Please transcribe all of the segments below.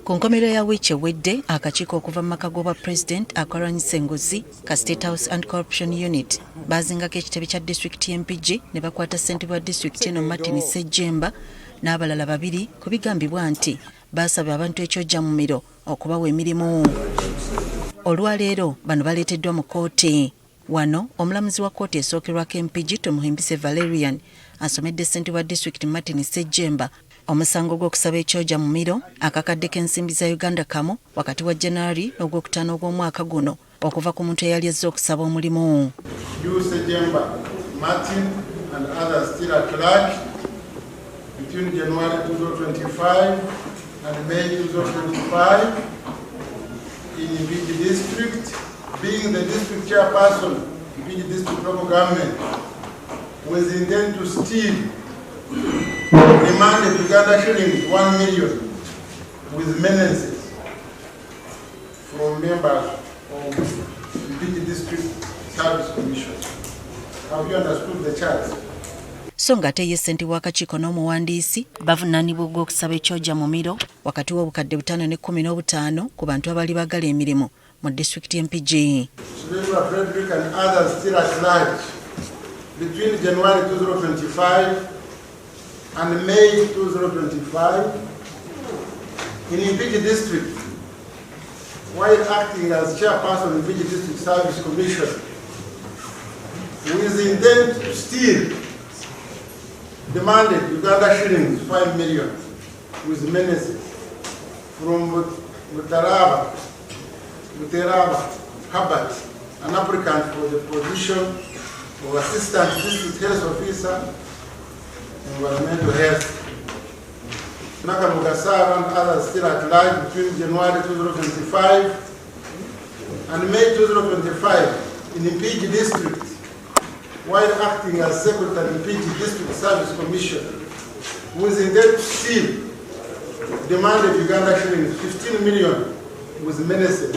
Ku nkomerero ya wiiki ewedde, akakiiko okuva mu maka g'obwa pulezidenti akalwanyisa enguzi ka State House Anti-Corruption Unit baazingako ekitebe kya disitulikiti y'e Mpigi ne bakwata ssentebe wa disitulikiti eno Martin Ssejjemba n'abalala babiri ku bigambibwa nti baasaba abantu ekyojjamumiro okubawa emirimu. Olwaleero bano baleeteddwa mu kkooti. Wano omulamuzi wa kkooti esookerwako e Mpigi Tumuhimbise Valerian asomedde ssentebe wa disitulikiti Martin Ssejjemba omusango gw'okusaba ekyoja mumiro akakadde k'ensimbi za Uganda kamu wakati wa January n'ogwokutaano ogw'omwaka guno okuva ku muntu eyali azze okusaba omulimu. You Ssejjemba Martin and others still at large between January 2025 and May 2025 in Mpigi district, being the district chairperson, Mpigi district local government, with intent to steal demanded Uganda shillings 1 million with menaces from members of Mpigi District Service Commission. Have you understood the charge? So ng'ate ye ssentebe w'akakiiko n'omuwandiisi bavunaanibwa ogw'okusaba ekyoja mumiro wakati w'obukadde 5 ne 15 ku bantu abaali baagala emirimu mu disitulikiti y'e Mpigi. Kiberu Frederick and others still at large between January 2025 and May 2025 in Mpigi district while acting as chairperson of Mpigi District Service Commission with intent to steal demanded Uganda shillings 5 million with menaces from Buteraba Herbert, an applicant for the position of Assistant District Health Officer, Environmental Health. Nakamuga Sarah and others still at large between January 2025 and May 2025 in Mpigi District while acting as Secretary Mpigi District Service Commission with intent to steal demanded Uganda shillings 15 million with menaces.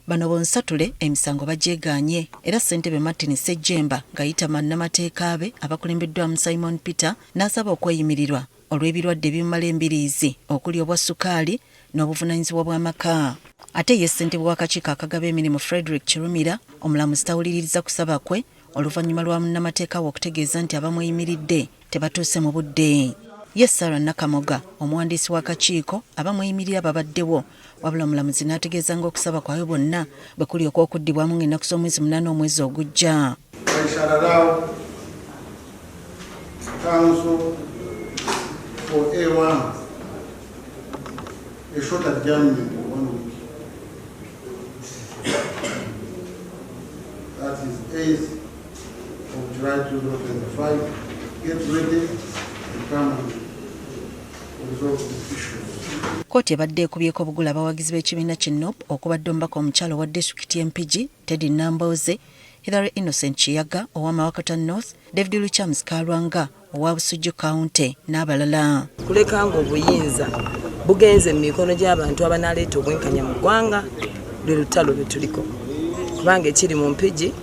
Bano bonsatule emisango bagyegaanye era ssentebe Martin Ssejjemba ng'ayita bannamateeka be abakulembeddwamu Simon Peter n'asaba okweyimirirwa olw'ebirwadde ebimumala embiriizi okuli obwa sukaali n'obuvunaanyizibwa bw'amaka. Ate ye ssentebe w'akakiiko akagaba emirimu Frederick Kirumira omulamuzi tawuliririza kusaba kwe oluvannyuma lwa munnamateeka we okutegeeza nti abamweyimiridde tebatuuse mu budde. Ye Sarah Nakamoga omuwandiisi w'akakiiko abamweyimirira babaddewo wabula omulamuzi n'ategeeza ng'okusaba kwabwe bonna bwe kuli okw'okuddibwamu ng'ennaku z'omwezi 8 omwezi ogujja. I shall allow counsel for A1 a short adjournment of 1 week. That is 8th of July 2025. Get ready and come and resolve this issue. Kkooti ebadde ekubyeko obugule abawagizi b'ekibiina ki NUP okubadde omubaka omukyala owa disitulikiti y'e Mpigi Teddy Nambooze, Hillary Innocent Kiyaga owa Mawakata North, David Luchams Kalwanga owa Busujju County n'abalala. Kuleka ng'obuyinza bugenze mu mikono gy'abantu abanaleeta obwenkanya mu ggwanga lwe lutalo lwe tuliko, kubanga ekiri mu Mpigi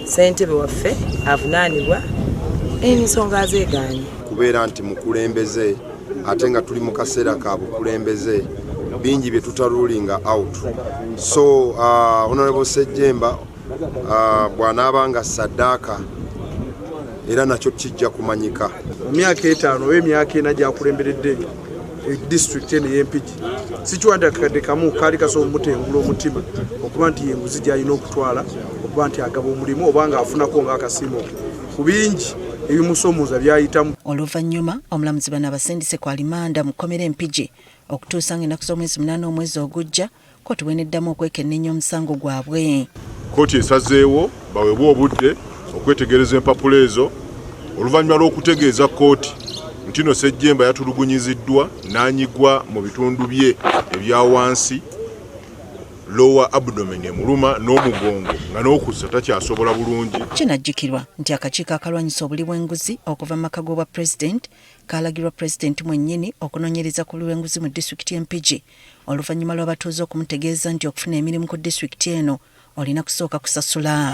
ssentebe waffe avunaanibwa ensonga azeegaanye. Kubeera nti mukulembeze ate nga tuli mu kaseera ka bukulembeze bingi bye tutarulinga out. So Honorable Ssejjemba bw'anaaba nga saddaaka era nakyo kijja kumanyika. Mu myaka 5 oba emyaka 4 gy'akulemberedde disitulikiti eno ey'Empigi, sikiwadde akakadde kamu kaali kasobola omutengula omutima okuba nti yenguzi gy'alina okutwala okuba nti agaba omulimu oba ng'afunako ng'akasiimo ke ku bingi ebimusomooza by'ayitamu. Oluvannyuma omulamuzi bano abasindise ku alimanda mu kkomera e Mpigi okutuusa ng'ennaku z'omwezi 8 omwezi ogujja kkooti w'eneddamu okwekenneenya omusango gwabwe. Kkooti esazeewo baweebwe obudde okwetegereza empapula ezo oluvannyuma lw'okutegeeza kkooti nti no Ssejjemba yatulugunyiziddwa n'anyigwa mu bitundu bye ebya wansi lower abdomen emuluma n'omugongo nga n'okussa takyasobola bulungi. Kinajjukirwa nti akakiiko akalwanyisa obuli bw'enguzi okuva mu maka g'obwa pulezidenti kaalagirwa pulezidenti mwennyini okunoonyereza ku buli bw'enguzi mu disitulikiti y'e Mpigi oluvannyuma lw'abatuuze okumutegeeza nti okufuna emirimu ku disitulikiti eno olina kusooka kusasula.